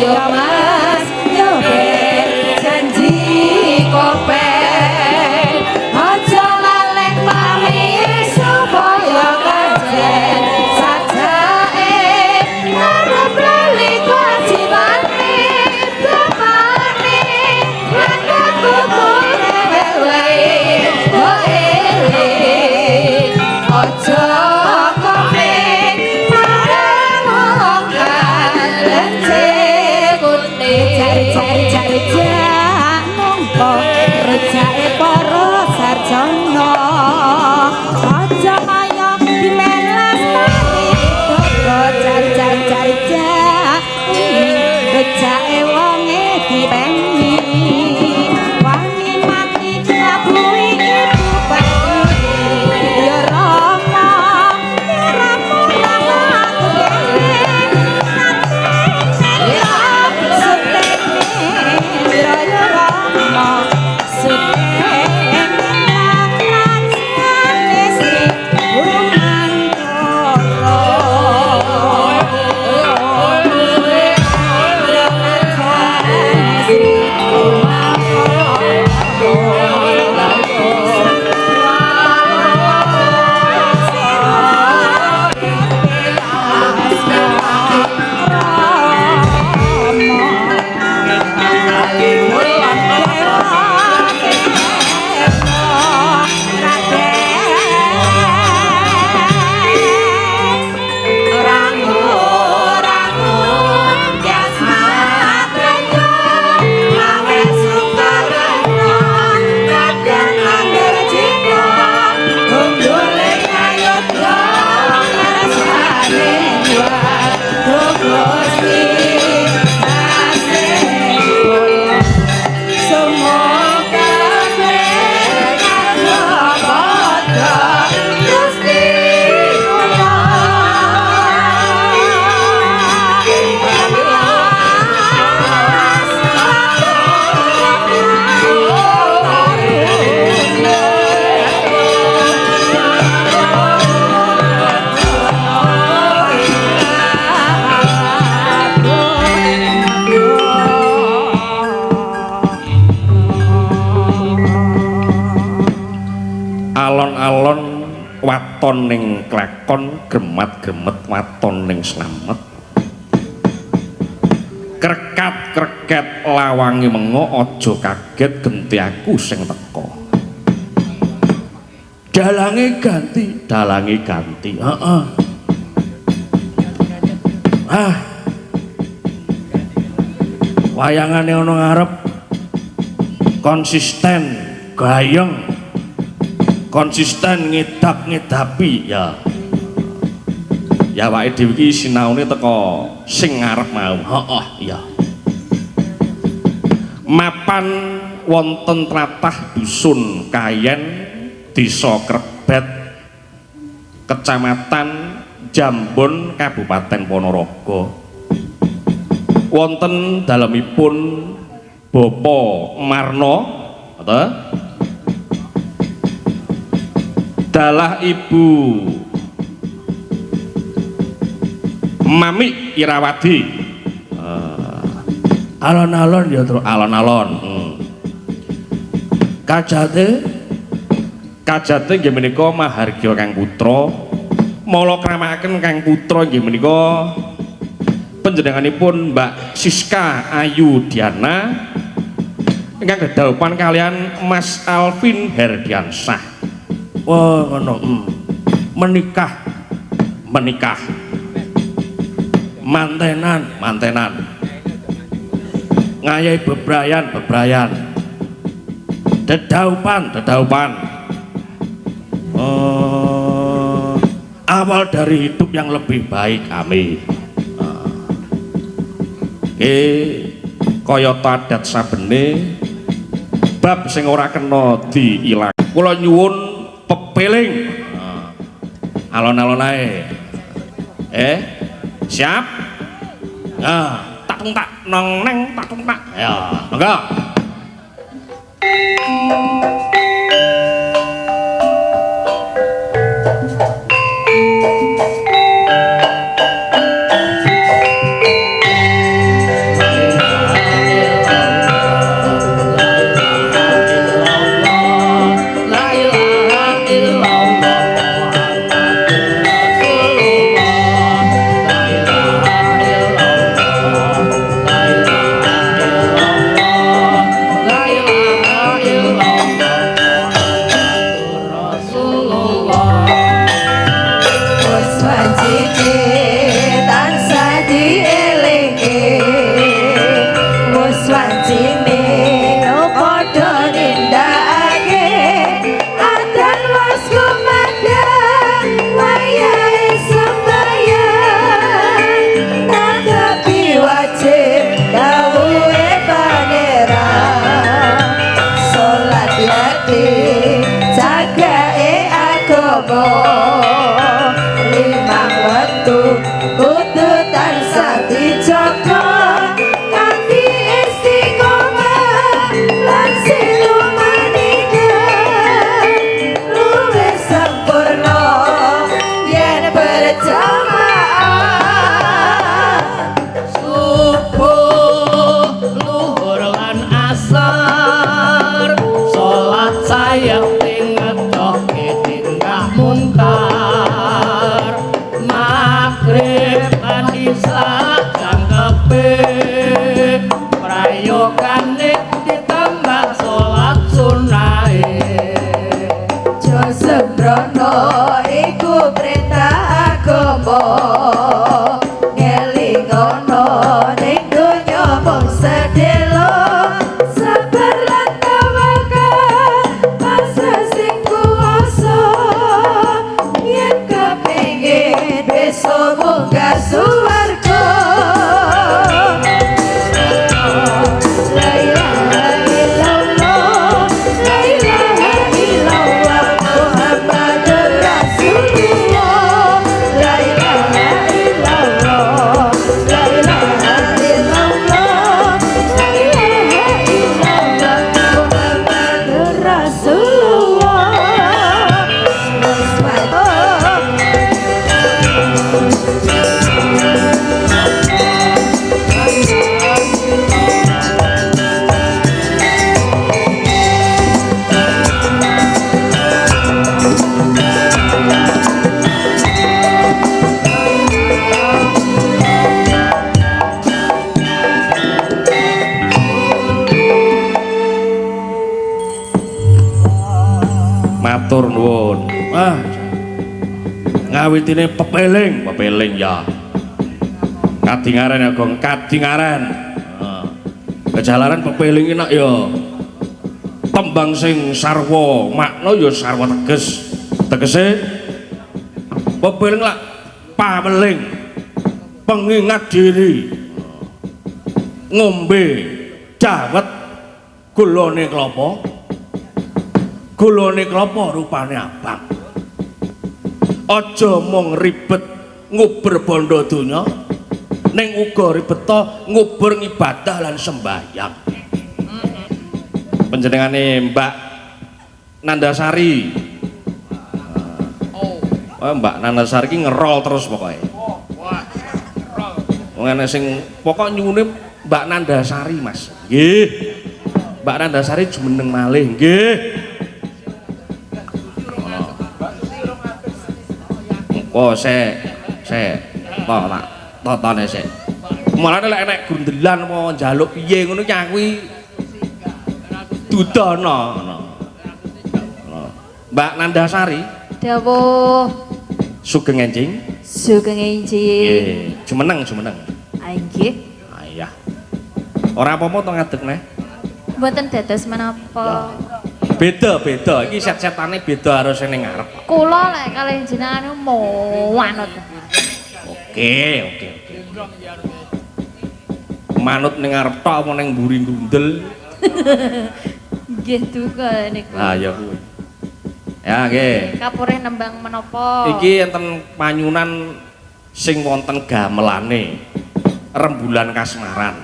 Yo Mas yo ben janji kopen aja lalen pamit supaya kajen sajake arep lali kewajibane bapane lan aku dhewe wae kok eling aja komen marang wong kalencir kuning jari-jari jak nongko rejake para sarjana aja kaya dimelas tari dodo jari-jari jak rejake wonge dipeni wani mati ngabuhi ibu pertiwi ya Rama ya Rama Rama aku dhewe Alon-alon waton ning klakon, gremat-gremet waton ning slamet. Krekat-kreket lawange mengo aja kaget genti aku sing teka. Dalange ganti, dalange ganti. Heeh. Ah. Wayangane ana ngarep konsisten, gayeng. Konsisten ngedap-ngedapi ya. Ya awake dhewe iki sinaune teko sing ngarep mau. Heeh, iya. Mapan wonten tlatah dusun Kayen, Desa Krebet, Kecamatan Jambon, Kabupaten Ponorogo. Wonten dalemipun Bapak Marno, atau dalah Ibu Mami Irawati. Alon-alon ya terus alon-alon. Kajate kajate nggih menika mahargya Kang Putra. Mala kramakaken Kang Putra nggih menika panjenenganipun Mbak Siska Ayu Diana ingkang dedhaupan kalian Mas Alvin Herdiansah. Wah, ngono. Menikah, menikah. Mantenan, mantenan. Ngayahi bebrayan, bebrayan. Dedaupan, dedaupan. Awal dari hidup yang lebih baik, amin. Kaya adat sabene bab sing ora kena diilang. Kula nyuwun pepeling. Alon-alon ae. Siap? Nah, tak tung tak nong neng tak tung tak. Ya, monggo. Wajibane tansah dielingke, wis wancine padha nindakake. Adzan wis kumandhang, wayahe sembayang, netepi wajib dawuhe Pangeran. Salat yati jagae agama, limang wektu kudu tansah dijaga, kanthi istiqomah lan silumanina, luwih sempurna yen berjamaah. Subuh, luhur lan asar, salat sayekti ngedohke tindak mungkar. Maghrib lan isya jangkepe, prayogane ditambah salat sunahe. Jo sembrono iku perintah agama, ngelingono ning donya mung sedelo, sabar lan tawakal pasrah sing kuwasa, yen kepengin besok munggah suwarga. La ilaha illallah, la ilaha illallah, Muhammadur Rasulullah. La ilaha illallah, la ilaha illallah, la ilaha illallah, Muhammadur Rasulullah. Matur nuwun. Ah. Ngawitine pepeling, pepeling ya. Kadingaren ya, Gong, kadingaren. Heeh. Kejalaran pepeling enak ya. Tembang sing sarwa makna ya sarwa teges. Tegese pepeling lak paweling, pengingat diri. Ngombe dawet gulane klapa. Gulane klapa rupane abang. Aja mung ribet nguber bondo donya, ning uga ribeta nguber ngibadah lan sembahyang. Panjenengane Mbak Nandasari. Oh, Mbak Nandasari ki ngerol terus pokoke. Wong ana sing pokok nyuwune Mbak Nandasari, Mas. Nggih. Mbak Nandasari jumeneng malih, nggih. Oh, sik, sik. To tak totone sik. Mulane lek enek grundelan apa njaluk piye ngono ki aku iki dudono ngono. Mbak Nandasari, Dawuh. Sugeng enjing. Sugeng enjing. Nggih, jumeneng, jumeneng. Ah nggih. Ayah. Ora apa-apa to ngadeg neh. Mboten dados menapa. Beda, beda. Iki set-setane beda karo sing ning ngarep. Kula lek kalih jenengan niku manut. Oke, oke, oke. Manut ning ngarep tok apa ning mburi grundel? Nggih duka niku. Lah ya kuwi. Ya nggih. Kapurih nembang menapa? Iki enten panyunan sing wonten gamelane rembulan kasmaran.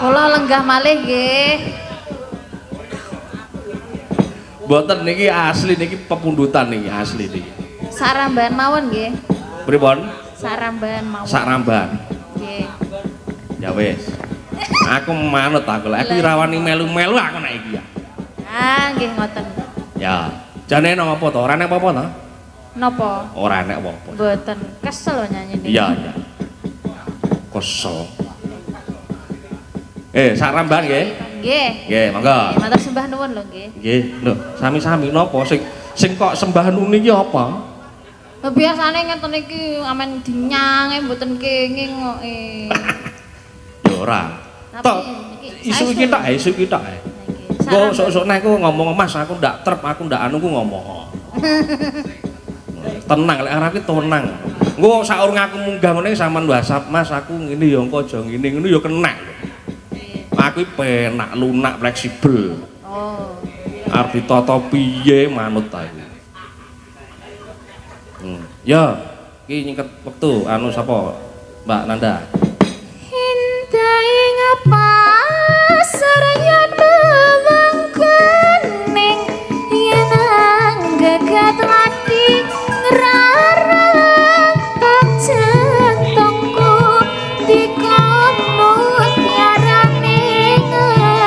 Kula lenggah malih nggih. Mboten niki asli niki pepundutan niki asli niki. Sarambahan mawon nggih. Pripun? Sarambahan mawon. Sarambahan. Nggih. Ya wis. Aku manut aku lek aku rawani melu-melu aku nek iki ya. Ah nggih ngoten. Ya, jane nang apa to? Ora nek apa-apa to? Napa? Ora nek apa-apa. Mboten, kesel lho nyanyi niki. Iya, iya. Kesel. Sarambahan nggih. Nggih. Nggih, monggo. Nggih, matur sembah nuwun lho nggih. Nggih, lho, sami-sami napa sing sing kok sembah nuni iki apa? Biasane ngeten iki amen dinyange mboten kenging kok. Ya ora. Tapi Tok, iki isu iki tok, isu iki tok. Engko sok-sok nek aku ngomong Mas, aku ndak trep, aku ndak anu ku ngomong. Tenang, lek arep tenang. Engko saurung aku munggah ngene sampean WhatsApp, Mas, aku ngene ya engko aja ngene ngono ya kena. Aku iki penak, lunak, fleksibel. Oh. Arep ditata piye manut aku. Ya, iki nyingket wektu anu sapa? Mbak Nanda. Indah pasar yen wong kuning yen anggegat lati ngrarang jantungku dikomut yarane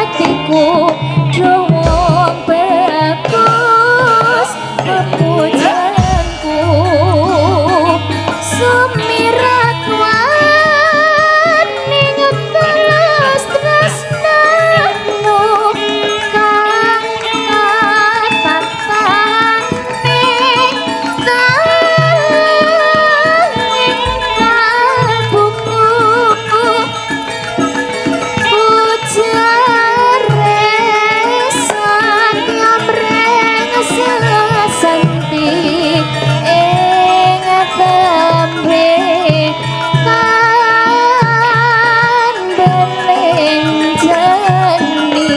atiku wong bagus pujanku sumirat waning telas tresnamu kang katatane tanging kalbuku ujare satya mreng sesanti ing tembe kandeling jani.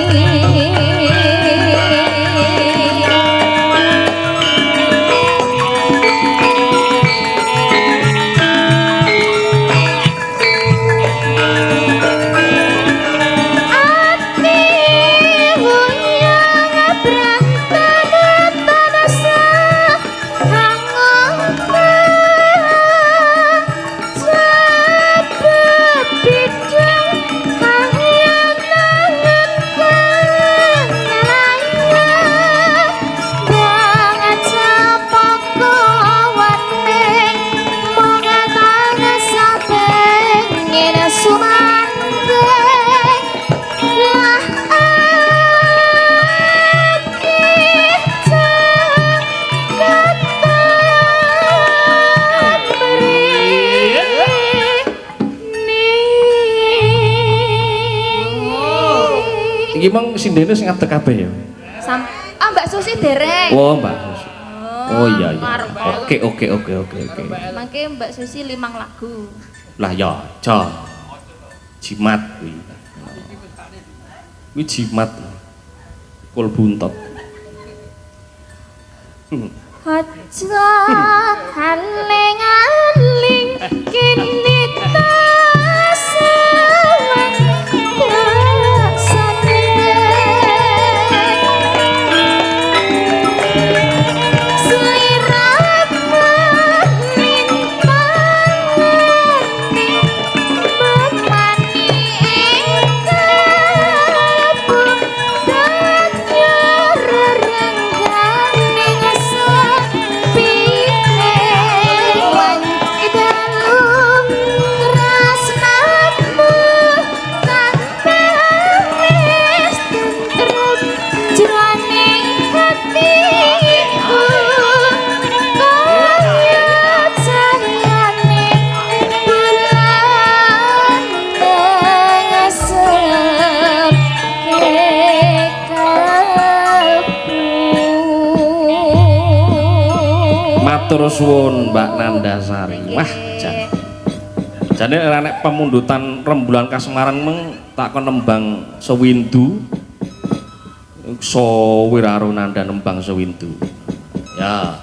Ati wuyang brantan tansah hangotan jabet bidang hayang nangan kangen bang cepaka waning mong tansah pengen sumandhing lah Iki mong sindene sing ngadeg kabeh ya. Sam ah Mbak Susi dereng. Oh, Mbak Susi. Oh iya iya. Oke oke oke oke oke. Mangke Mbak Susi 5 lagu. Lah ya, aja. Jimat kuwi. Kuwi jimat. Kul buntot. Aja aling-aling kini tasawang dasane sliramu lintangane memani kabundut rerengganing sepine dalu tresnamu tanpa wis tentrem jroning hatiku kaya cahyaning bulan ngesepke kalbu. Matur suwun Mbak Nandasari. Wah, jan. Jane ora nek pemundutan rembulan kasmaran meng tak kon nembang sewindu. Sowiraro Nanda nembang sewindu. Ya.